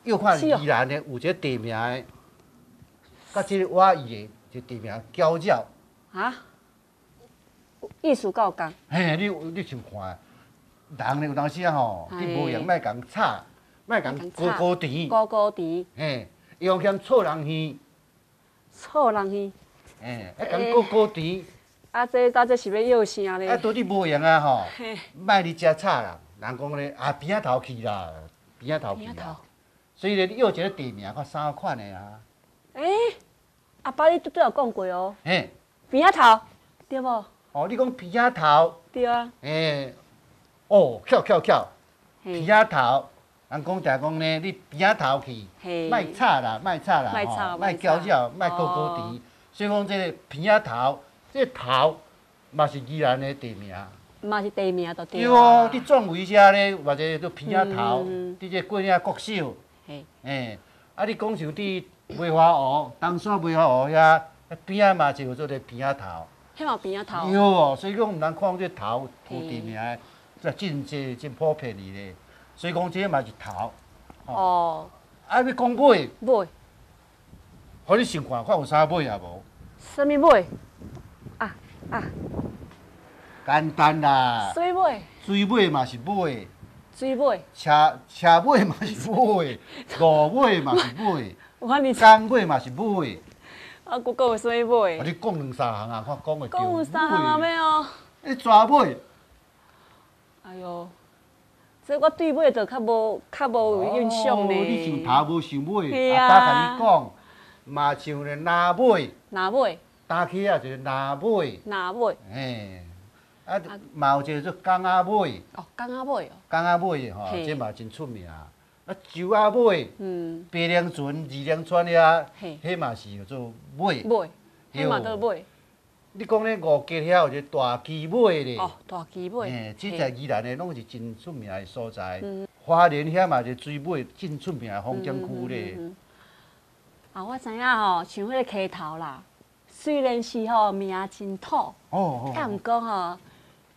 又看宜蘭的有一個地名的，佮這個我伊的一個地名交鳥。啊？意思敢有仝？嘿，你想看，人咧有當時啊吼，你無閒莫共吵，莫共高高甜。高高甜。嘿，伊講嫌錯人耳。錯人耳。嘿，愛共高高甜。啊，這是欲約啥咧？啊，拄你無閒啊吼，莫佇遮吵啦。人講咧啊，邊仔頭去啦，邊仔頭去啦。所以咧，你約一個地名較相款的啊。欸，阿爸，你拄拄有講過哦。嘿。邊仔頭，對無？哦，你講鼻仔頭。對啊。欸，哦，巧巧巧，鼻仔頭，人講定講咧，你邊仔頭去，莫吵啦，莫吵啦，吼，莫攪擾，莫高高甜。所以講這個鼻仔頭，這個頭嘛是宜蘭的地名。嘛是地名就對。對哦，佇壯圍遮咧，或者做鼻仔頭，佇這過嶺國小。嘿，啊，你講像佇梅花湖、東山梅花湖遐，邊仔嘛是有做個鼻仔頭。彼嘛鼻仔頭。對哦，所以講毋通看這頭土地名的，這真濟真普遍哩咧。所以講這嘛是頭。哦。啊，欲講尾。尾。予你想看，看有啥尾啊無？啥物尾？啊啊。簡單啦。水尾。水尾嘛是尾。水尾。車車尾嘛是尾，路尾嘛是尾。工尾嘛是尾。啊，閣閣有啥物尾？啊，你講兩三項啊，看講會著。講有三項啊，欲哦。你蛇尾。哎喲，這我對尾就較無有印象呢。你想頭無想尾，阿爸共你講，嘛像咧林尾。林尾。打起啊，就是林尾。林尾。嘿，啊，嘛有一個做港仔尾。哦，港仔尾哦。港仔尾吼，這嘛真出名。啊，洲仔尾，白龍船、二龍村遐，彼嘛是叫做尾。尾，彼嘛做尾。你講咧五結遐有一個大墘尾咧。哦，大墘尾。嘿，這在宜蘭的攏是真出名的所在。花蓮遐嘛是水尾，真出名的風景區咧。啊，我知影吼，像彼個溪頭啦，雖然是吼名真土，啊，毋過吼，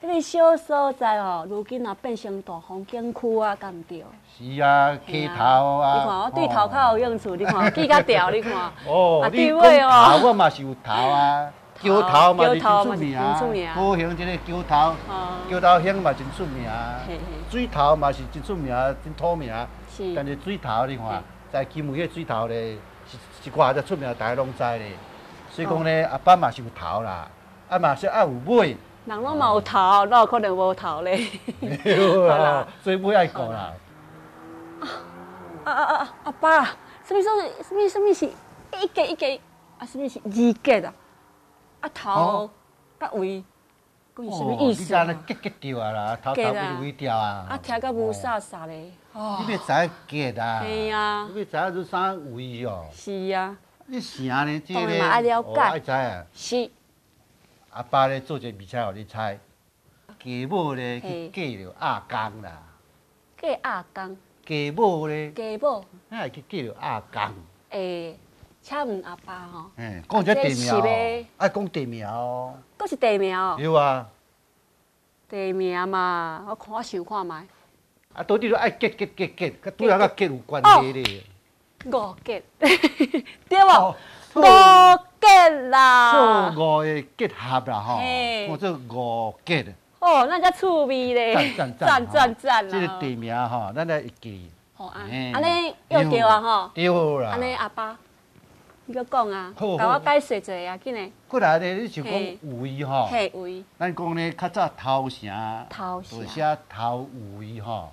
彼個小所在吼，如今也變成大風景區啊，敢毋對？是啊，溪頭啊。你看我對頭較有興趣，你看記較牢，你看。哦，你講頭我嘛是有頭啊，橋頭嘛是真出名啊。高雄這個橋頭，橋頭鄉嘛真出名。水頭嘛是真出名，真土名。但是水頭你看，在金門彼個水頭咧，是一掛才出名，大家攏知咧。所以講咧，阿爸嘛是有頭啦，啊嘛是愛有尾。人攏嘛有頭，哪有可能無頭咧？對啦，所以尾愛顧啦。啊啊啊！阿爸，啥物啥物啥物是一格一格？啊，啥物是二格啊？啊頭佮尾，佫是啥物意思？你按呢結結著啊啦，頭頭尾尾掉啊。啊，聽甲霧煞煞咧。你欲知影結啊？嘿啊。你欲知影做啥位哦？是啊。你城呢？這个愛了解。愛知啊。是。阿爸咧做一個謎猜，予你猜。繼母咧去嫁著阿公啦。嫁阿公。繼母咧。繼母。哪會去嫁著阿公？欸，請問阿爸吼。嘿，講這地名哦。愛講地名哦。閣是地名哦。對啊。地名嘛，我看我想看覓。啊，到底都愛結結結結，佮拄仔佮結有關係咧。五結，對無？五結啦。做五個結合啦吼，講做五結。哦，咱遮趣味咧。讚讚讚讚讚！這個地名吼，咱來會記。好啊，按呢又對啊吼。對啦。按呢阿爸，你閣講啊，共我解釋一下啊，緊來。過來咧，你想講位吼？嘿，位。咱講咧，較早頭城，頭城，就寫頭位吼。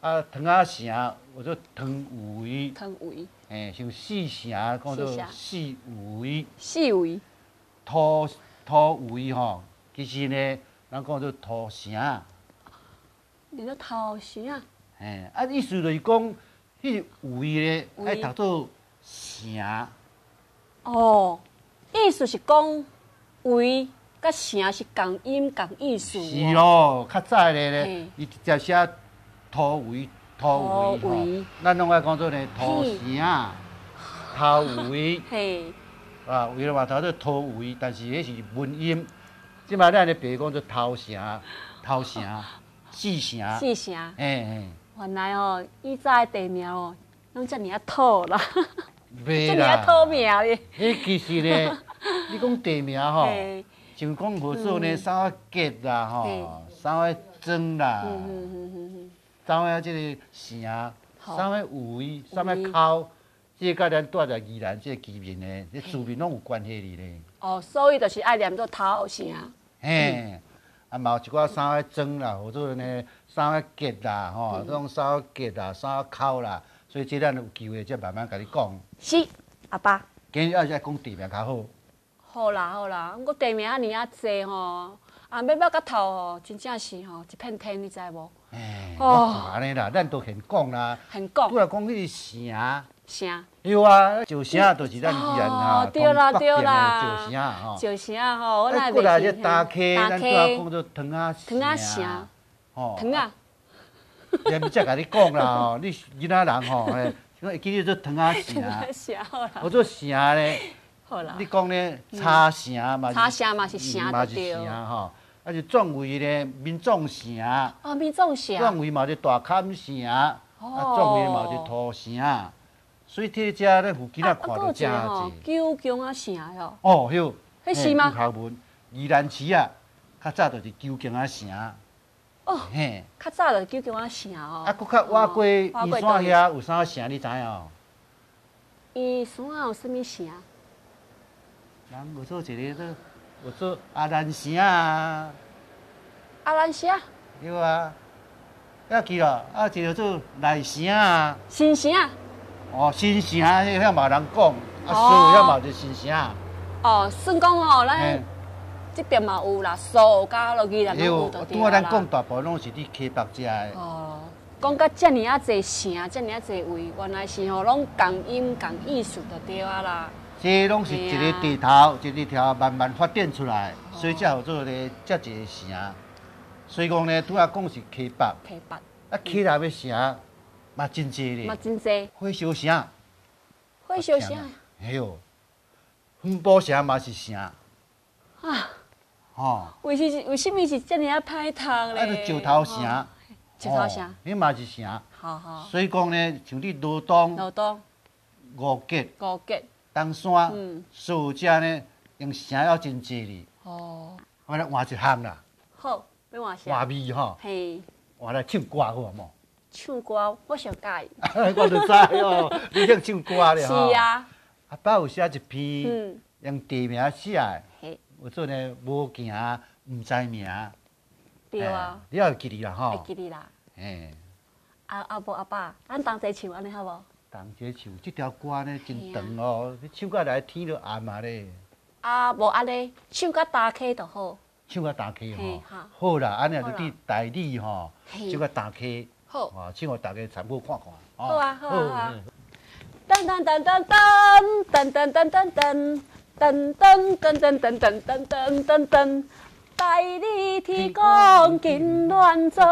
啊，塘仔城，有做塘圍。塘圍。嘿，像四城，講做四圍。四圍。土土圍吼，其實呢，人講做土城。你說土城啊？嘿，啊，意思就是講，彼個圍咧愛讀做城。哦，意思是講圍佮城是仝音仝意思。是咯，較早的咧，伊直接寫土圍土圍吼，咱攏愛講做咧土城、頭圍。嘿。啊，圍嘛讀做土圍，但是彼是文音。這擺咱咧白講做頭城、頭城、四城。四城。嘿嘿。原來哦，以早的地名哦，攏遮爾仔土啦，遮爾仔土名咧。彼其實呢，你講地名吼，像講號做呢，啥個結啦吼，啥個莊啦，啥個這个城，啥個位，啥個口，這个佮咱住佇宜蘭這个居民呢，這住民攏有關係哩咧。哦，所以就是愛念做頭城。嘿，啊嘛有一寡啥個莊啦，或者呢啥個結啦，吼，這種啥個結啦，啥個口啦，所以這咱有機會才慢慢共你講。是，阿爸。今日愛講地名較好。好啦好啦，毋過地名遮爾仔濟吼，啊欲捌甲透吼，真正是吼一片天，你知無？欸，我看按呢啦，咱都現講啦。現講。拄來講彼個城。城。對啊，石城就是咱宜蘭啊，對啦對啦，石城吼。石城吼，我來。過來這大溪，咱拄仔講做糖仔城。糖仔城。吼。糖仔。連毋才共你講啦吼，你囡仔人吼，嘿，會記得做糖仔城。糖仔城好啦。我做城咧。好啦。你講咧，茶城嘛是。茶城嘛是城，嘛是城吼。啊是壯圍咧，民眾城。哦，民眾城。壯圍嘛是大崁城，啊，壯圍嘛是土城，所以佇遮咧附近啊看著誠濟。九江仔城哟。哦，彼，彼是嗎？有學問，宜蘭市啊，較早就是九江仔城。哦。嘿。較早就是九江仔城哦。啊，閣較倚過宜山遐有啥城？你知影？宜山有啥物城？人有做一个做，有做阿蘭城啊。阿蘭城。對啊，犹记咯，啊，一个做内城啊。新城。哦，新城，遐嘛有人讲，啊，苏遐嘛是新城。哦，算講吼，咱這邊嘛有啦，蘇佮落宜蘭攏有就對啦。拄仔咱講大部攏是佇溪北遮的。哦，講甲遮爾仔濟城，遮爾仔濟位，原來是吼攏仝音仝意思就對啊啦。這攏是一个地頭，一个地頭慢慢發展出來，所以才有做咧遮一个城。所以講呢，拄仔講是溪北，溪北，啊，溪南的城嘛真濟咧，嘛真濟。火燒城，火燒城，嘿哦，芬埔城嘛是城。啊，吼，為啥物是遮爾仔歹讀咧？啊，就石頭城，石頭城，彼嘛是城。好好。所以講呢，像你羅東、羅東、五結、五結、東山，所有遮呢，用城猶真濟咧。哦。我來換一項啦。好。換啥？換味吼，嘿，換來唱歌好無？唱歌我上佮意。我就知哦，你曉唱歌咧吼。是啊。阿爸有寫一篇，用地名寫的，有做呢無行毋知名。對啊。你也會記得啦吼？會記得啦。嘿。啊啊無阿爸，咱同齊唱按呢好無？同齊唱這條歌呢真長哦，你唱到來天都暗啊咧。啊無按呢，唱到大溪就好。唱甲大溪吼，好啦，按呢就佇大理吼，唱甲大溪，好，唱予大家參考看看。好啊，好啊。噔噔噔噔噔噔噔噔噔噔噔噔噔噔噔噔噔噔噔，大理天公金鑾做，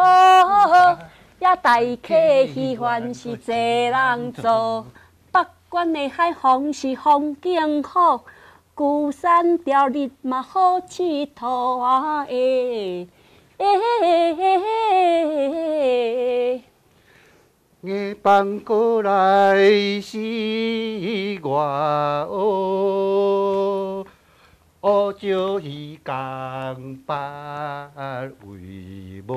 也大溪戏番是济人做，北关的海风是风景好。龟山吊日嘛好𨑨迌啊！欸欸欸！硬放过来是外学，学石鱼共别位无。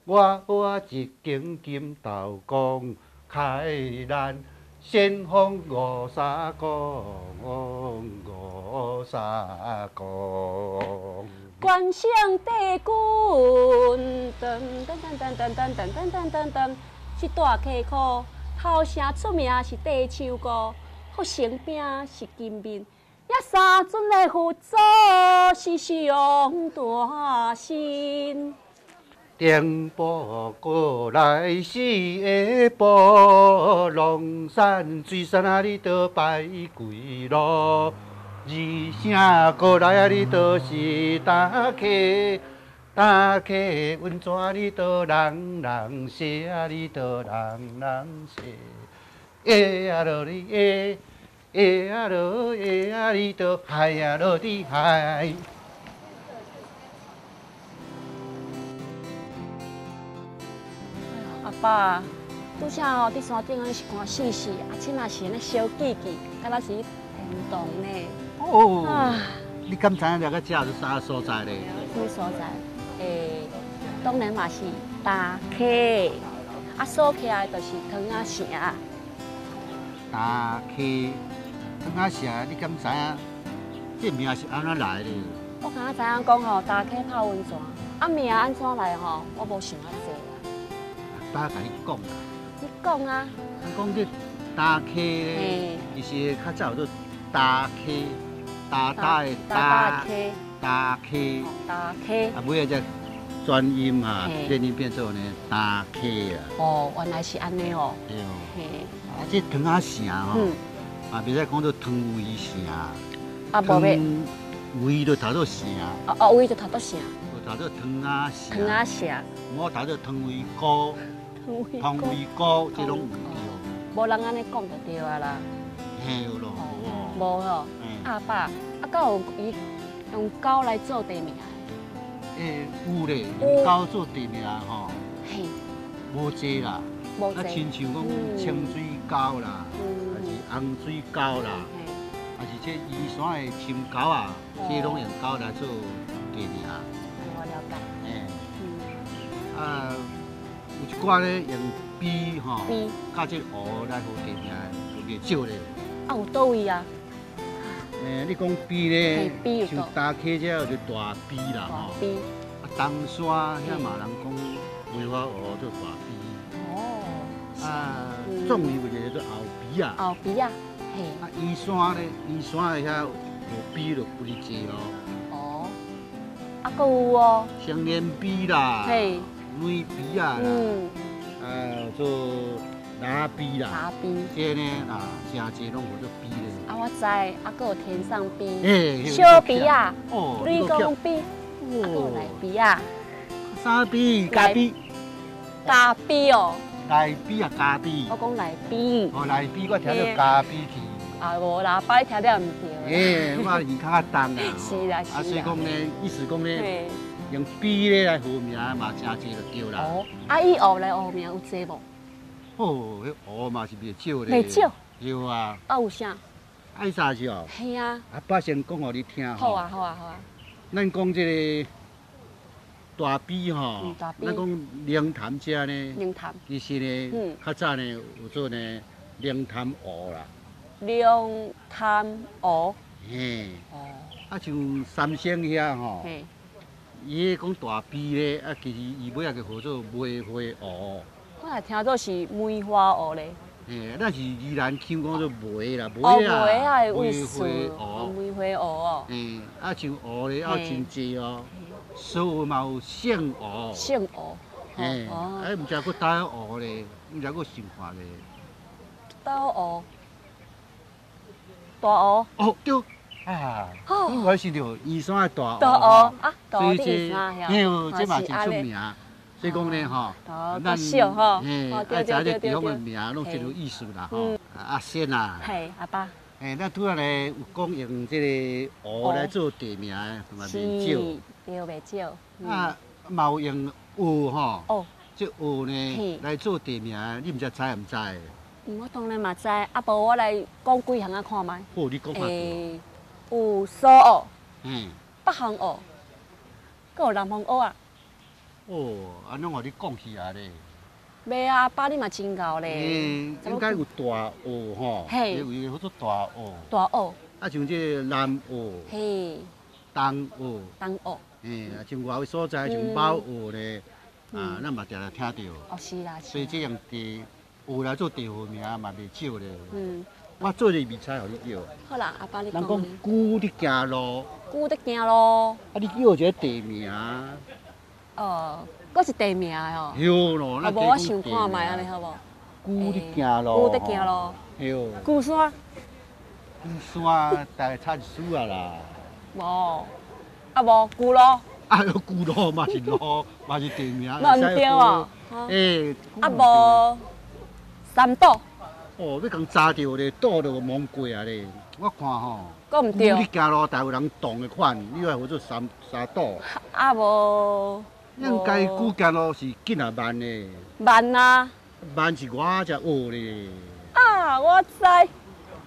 我学一间金豆公开咱。先锋五三公，五三公。关圣帝君，噔噔噔噔噔噔噔噔噔噔，是大溪箍，头城出名是地唱歌，福成饼是金面，也三尊的佛祖是上大神。顶埔过来是下埔，龙山水山啊，你都拜几路？二城过来啊，你都是大溪，大溪温泉你都人人说啊，你都人人说。欸啊啰哩欸，欸啊啰欸啊，你都海啊啰哩海。阿爸，拄才吼伫山顶是寒死死，啊，这嘛是按呢烧记记，敢若是天堂呢。哦，你敢知影掠到遮是啥所在咧？啥物所在？欸，当然嘛是大溪，啊，锁起来就是汤仔城。大溪汤仔城，你敢知影这名是按怎来的？我敢若知影讲吼，大溪泡温泉，啊名按怎来吼，我无想遐济啦。阿爸共你讲啦。你讲啊。讲这大溪咧，其实较早叫做大溪，大大的大，大溪，大溪。啊，尾仔才转音哈，变音变做呢大溪啊。哦，原来是按呢哦。对。啊，这汤仔城吼，啊，袂使讲做汤威城。啊，无欲。威就读做城。哦哦，威就读做城。就读做汤仔城。汤仔城。我读做汤威高。汤威高，这拢毋对。无人按呢讲就对啊啦。嘿咯。无吼。阿爸，啊，敢有伊用狗来做地名？欸，有咧，用狗做地名吼。嘿。无济啦。无济。啊，亲像讲清水沟啦，还是红水沟啦，还是这宜山的深沟啊，这拢用沟来做地名。我了解。欸。啊，有一寡咧用埤吼，佮这湖来号地名，就袂少咧。啊，有佗位啊？欸，你讲埤咧，像大溪这有个大埤啦吼。大埤。啊，东山遐嘛人讲梅花湖做大埤。哦。啊，壮里有一个做后埤啊。后埤啊，嘿。啊，宜山咧，宜山的遐河埤就不哩济咯。哦。啊，阁有哦。双连埤啦。嘿。梅埤啊啦。啊，做拉埤啦。拉埤。这呢啊，诚济拢叫做埤咧。啊，我知，啊，阁有天上埤、小埤啊，雷公埤，啊，阁有内埤啊。啥埤？咖埤。咖埤哦。内埤啊，咖埤。我讲内埤。哦，内埤，我听著咖埤去。啊，无啦，爸你听了毋对。欸，我耳较重啊。是啦，是啦。啊，所以讲呢，意思讲呢，用埤咧来号名嘛，诚济就对啦。哦，啊，以湖来号名有济无？哦，彼湖嘛是袂少咧。袂少。对啊。啊，有啥？爱啥是哦？嘿啊。阿爸先讲予你听吼。好啊，好啊，好啊。咱讲这个大埤吼，咱讲龙潭遮呢，龙潭其实呢，较早呢有做呢龙潭湖啦。龙潭湖。嘿。哦。啊，像三星遐吼，伊讲大埤咧，啊，其实伊尾仔就号做梅花湖。我若听做是梅花湖咧。嘿，咱是宜兰腔讲做梅啦，梅啊，梅花湖，梅花湖哦。嘿，啊像湖咧，啊真济哦，所有嘛有圣湖。圣湖。嘿，啊，毋知阁佗湖咧，毋知阁想看咧。佗湖？大湖。哦，对。啊，我是著宜山的大湖。大湖啊，所以这，嘿，这嘛真出名。所以讲呢，吼，咱嘿，爱知这地方的名，拢真有意思啦，吼。阿仙啊，嘿，阿爸。嘿，咱拄仔咧有讲用这个湖来做地名的，嘛袂少。对，袂少。啊，嘛有用湖吼，这湖呢来做地名，你毋知知毋知？我当然嘛知，啊，无我来讲几项仔看觅。好，你讲看。有苏澳，北方澳，阁有南方澳啊。哦，按拢予你讲起来咧。袂啊，阿爸你嘛真𠢕咧。欸，应该有大澳吼，有一个叫做大澳。大澳。啊，像这个南澳。东澳。东澳。嘿，啊，像外个所在像某澳咧，啊，咱嘛常常听著。哦，是啦。所以这样地澳来做地号名嘛袂少咧。我做一个谜猜予你叫。好啦，阿爸你讲。人讲龟伫行路。龟伫行路。啊，你叫一个地名。哦，阁是地名哦。对咯，啊无我想看觅按呢好无？龟伫行路。龟伫行路。对。龟山。龟山大概差一丝啊啦。无，啊无龟路。啊，龟路嘛是路，嘛是地名。嘛毋对哦。欸。啊无三岛。哦，欲共查著咧，岛就蒙过啊咧。我看吼，阁毋对。你行路，大有人动的款，你爱号做三三岛。啊无。应该龟行路是紧啊慢的。慢啊。慢是我才学咧。啊，我知，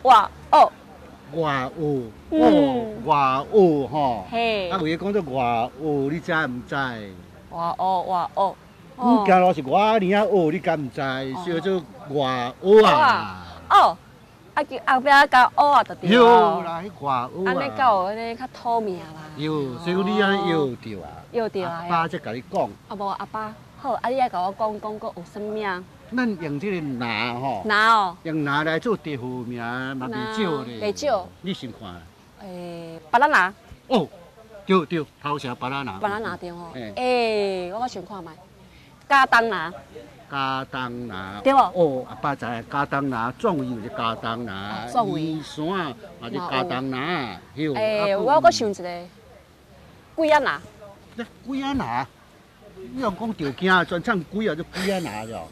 外学。外学，哦，外学吼。嘿。啊，为讲做外学，你知毋知？外学，外学。你行路是我尔学，你敢毋知？叫做外学啊。哦，啊，叫后壁加学啊，就对。对啦，彼外学啊。按呢较有按呢较土名啦。对，所以讲你按呢学著啊。学著啊。阿爸才共你讲。啊无阿爸，好，啊你爱共我讲讲，阁有啥物？咱用这个拿吼，拿哦，用拿来做地号名嘛袂少咧，袂少。你先看。欸，巴拉拿。哦，对对，头城巴拉拿。巴拉拿对吼。欸，我阁想看觅。加东拿。加东拿。对无？哦，阿爸知，加东拿，壮围有加东拿，壮围。宜山嘛是加东拿，对。欸，我阁想一个，鬼仔拿。鬼仔拿？你若讲著惊，全场鬼啊，就鬼仔拿了。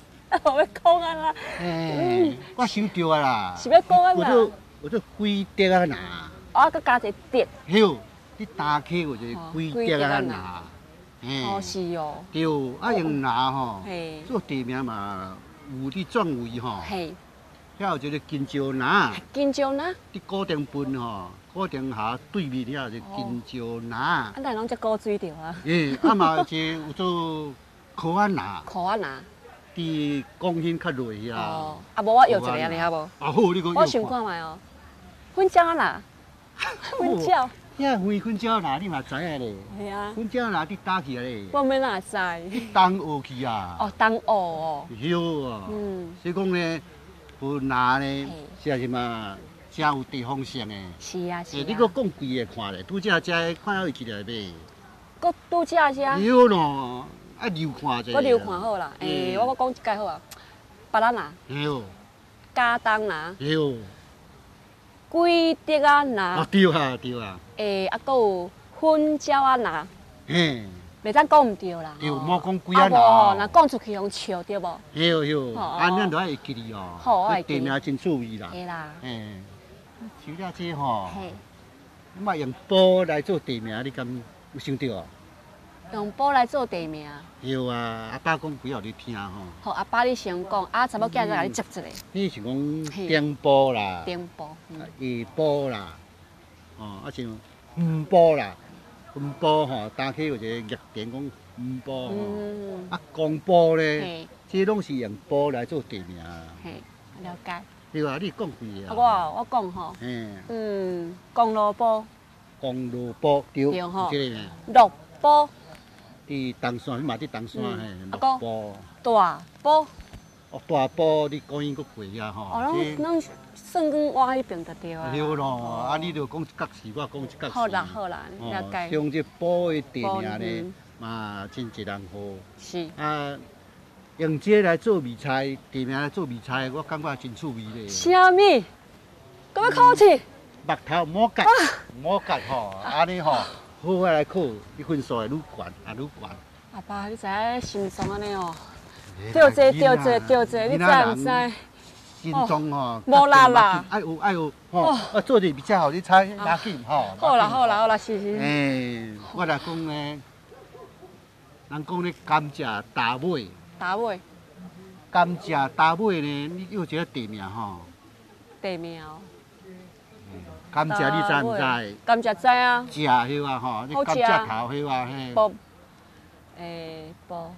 我欲讲啊啦！欸，我想著啊啦。是欲讲啊啦。我做鬼竹仔拿。我阁加一个竹。对，你打开有一个鬼竹仔拿。哦，是哦。对，啊用拿吼，做地名嘛，有伫壮围吼。嘿。遐有一个金石拿。金石拿。伫古顶分吼，古顶峡对面遐有一个金石拿。啊，咱拢遮古水著啊。欸，啊嘛有一个有做科仔拿。科仔拿。伫江兴较落遐。哦，啊无我摇一个按呢好无？啊好，你讲。我想看觅哦，粉蕉啦，粉蕉。遐粉粉蕉拿你嘛知影咧？系啊。粉蕉拿伫佗去啊咧？我欲哪知？东澳去啊。哦，东澳哦。对啊。所以讲呢，无拿呢，实在是嘛，真有地方性的。是啊是啊。你阁讲几个看咧？拄才遮看有一个买。阁拄才遮。对咯。啊，留看者。我留看好啦，欸，我阁讲一摆好啊，巴拉拿。对。加东拿。对。鬼竹仔拿。啊，对啊，对啊。欸，啊，阁有粉蕉仔拿。嘿。袂当讲毋对啦。对，莫讲鬼仔拿。啊无，若讲出去予笑对无？对对，啊，咱都爱会记哩哦。好，我会记。地名真趣味啦。嘿啦。嘿。除了这吼，你嘛用埔来做地名，你敢有想著？用埔来做地名。对啊，阿爸讲几予你听吼。好，阿爸你先讲，啊，查某囝再共你接一个。你是讲顶埔啦。顶埔。下埔啦，哦，啊像黄埔啦，黄埔吼，打起有一个热点讲黄埔吼，啊，光埔咧，这拢是用埔来做地名。嘿，了解。对啊，你讲几个？啊，我讲吼。公路埔。公路埔对，对吼。这个。鹿埔。伫东山，嘛伫东山嘿，鹿埔。大埔。哦，大埔你讲伊阁过遐吼。哦，拢算讲我彼边就对啊。对咯，啊，你著讲一角是，我讲一角是。好啦好啦，了解。像这埔的地名咧，嘛真济人好。是。啊，用这来做味菜，地名来做味菜，我感觉真趣味咧。啥物？阁欲考试？木头五角，五角吼，按呢吼。好，我来考，你分数会愈悬，啊愈悬。阿爸，你知影心脏按呢哦？著济著济著济，你知毋知？心脏吼，无力啦。爱有爱有吼，我做者比较好，你猜拉紧吼。好啦好啦好啦，是是。欸，我来讲呢，人讲咧甘蔗打尾。打尾。甘蔗打尾呢，你有一个地名吼。地名哦。甘蔗你知毋知？甘蔗知啊。食迄啊吼，你甘蔗头彼啊嘿。埔，欸埔。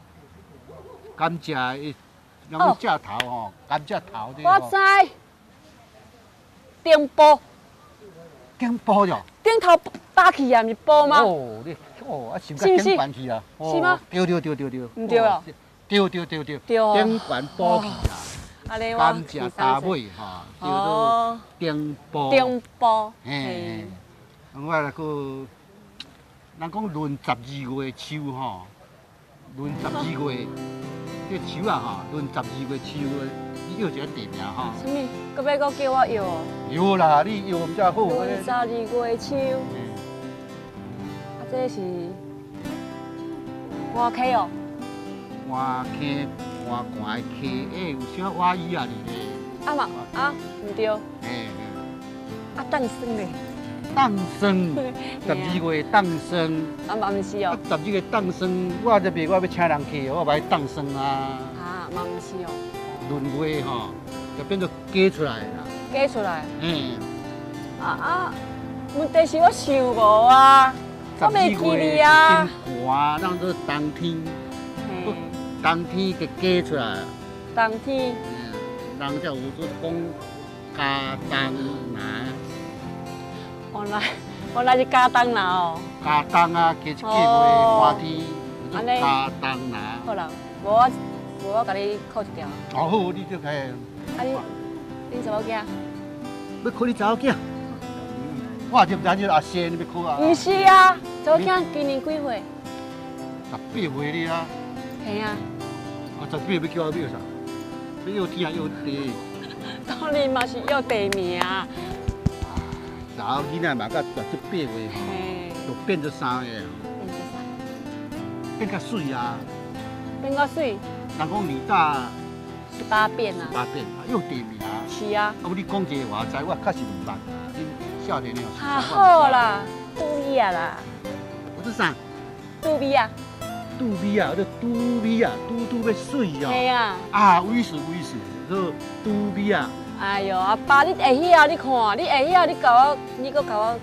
甘蔗伊，人讲蔗头吼，甘蔗头。我知。顶埔。顶埔哟。顶头打起啊，毋是埔吗？哦，你哦，啊，想到顶悬去啊。是吗？对对对对对。毋对哦。对对对对。顶悬埔去啊。甘蔗打尾吼，叫做顶埔。顶埔。嘿，我来阁，人讲闰12月秋吼，闰12月，这树啊吼，闰12月秋的，你摇一个地名吼。啥物？阁欲阁叫我摇哦？摇啦，你摇毋才好。闰12月秋。啊，这是外溪哦。外溪。寒寒的溪，欸，有啥歪语啊？你咧？啊嘛啊，毋对。嘿。啊，冻霜咧。冻霜，12月冻霜。啊嘛毋是哦。12月冻霜，我这边我欲请人客，我欲冻霜啊。啊，嘛毋是哦。閏月吼，就变做加出来啦。加出来。嗯。啊啊，问题是我想无啊，我袂记哩啊。真寒，咱做冬天。冬天给加出来。冬天。人才有做讲加冬拿。原来，原来是加冬拿哦。加冬啊，加一个月寒天，叫做加冬拿。好啦，无我无我共你考一条。哦好，你就开。啊你，恁查某囝？欲考你查某囝？我就毋知你阿仙，你欲考啊？毋是啊，查某囝今年几岁？18岁哩啊。嘿啊。啊，18岁欲叫我欲啥？欲要天还要地？当然嘛是要地名。查某囡仔嘛，到17、8岁吼，就变做啥个？变做啥？变较媠啊！变较媠。人讲女大十八变啊！十八变，又地名。是啊。啊，你讲这个话，知我确实毋捌啊。恁少年的。啊好啦，拄米啊啦。我说啥？拄米啊。拄米啊，叫拄米啊，拄拄欲媠哦。嘿啊。啊，畏死畏死，做拄米啊。哎哟，阿爸，你会晓？你看，你会晓？你共我，你阁共我，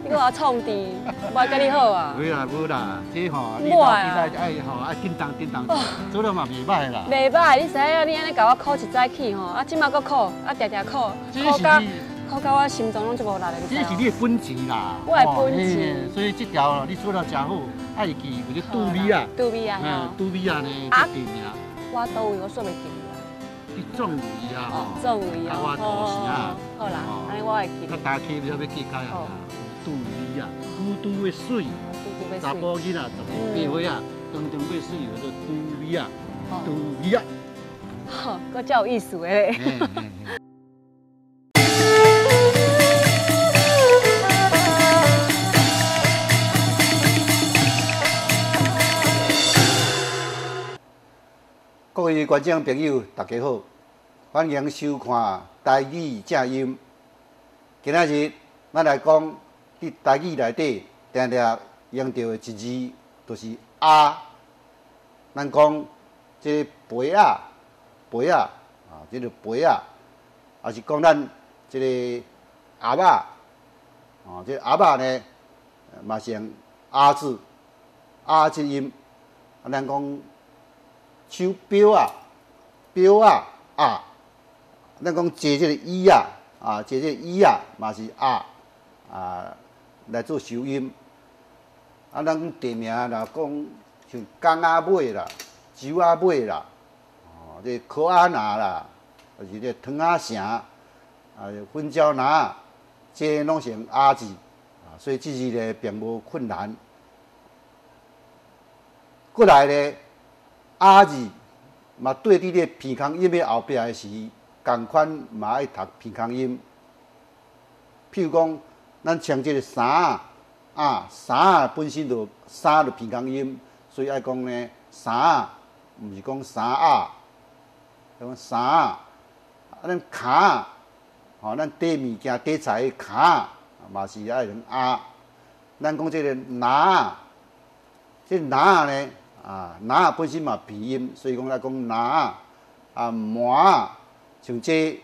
你阁共我创治，我爱佮你好啊。无啦无啦，这吼，你老囡仔爱吼爱叮当叮当，做了嘛袂歹啦。袂歹，你知影？你按呢共我考一早起吼，啊，这马阁考，啊，定定考，考到考到我心脏拢足无力的。这是你的本钱啦。我的本钱。所以这条你做了真好，爱记，叫做拄米啊。拄米啊。嗯，拄米啊呢，这地名。我佗位我煞袂记。你壮围啊！哦，壮围啊！我土城啊！好啦，按呢我会记。较大气比较欲记开啊！拄米啊，拄拄欲媠，查埔囡仔18岁啊，当当欲媠，叫做拄米啊，拄米啊。好，阁遮有意思的咧。各位观众朋友，大家好，欢迎收看台语正音。今仔日咱来讲，伫台语内底定定用著的一字，就是啊。咱讲这个杯仔，杯仔啊，这个杯仔，也是讲咱这个鸭肉，哦，这个鸭肉呢，嘛是用啊字，啊这音。啊，咱讲手表啊，表啊啊，咱讲坐这个椅啊，啊，坐这个椅啊，嘛是啊啊来做收音。啊，咱地名若讲像港仔尾啦、洲仔尾啦，哦，这柯仔拿啦，就是这汤仔城，啊，粉蕉拿，这拢是用啊字，啊，所以这字呢并无困难。过来呢，啊字嘛对伫咧鼻空音的后壁的时，仝款嘛爱读鼻空音。譬如讲，咱像这个衫啊，衫啊本身就衫就鼻空音，所以爱讲呢，衫啊，毋是讲衫啊，讲衫啊。啊，咱跤，吼，咱缀物件缀材的跤，嘛是爱用啊。咱讲这个拿，这个拿呢？啊，拿本身嘛鼻音，所以讲来讲拿啊，麻，像这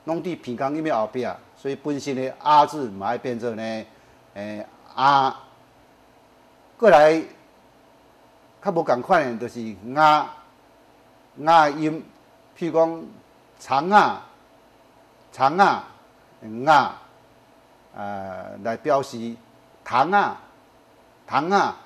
拢伫鼻空音的后壁，所以本身的啊字嘛爱变做呢，啊。过来较无仝款的，就是鸭，鸭的音，譬如讲长啊，长啊，鸭，来表示糖啊，糖啊，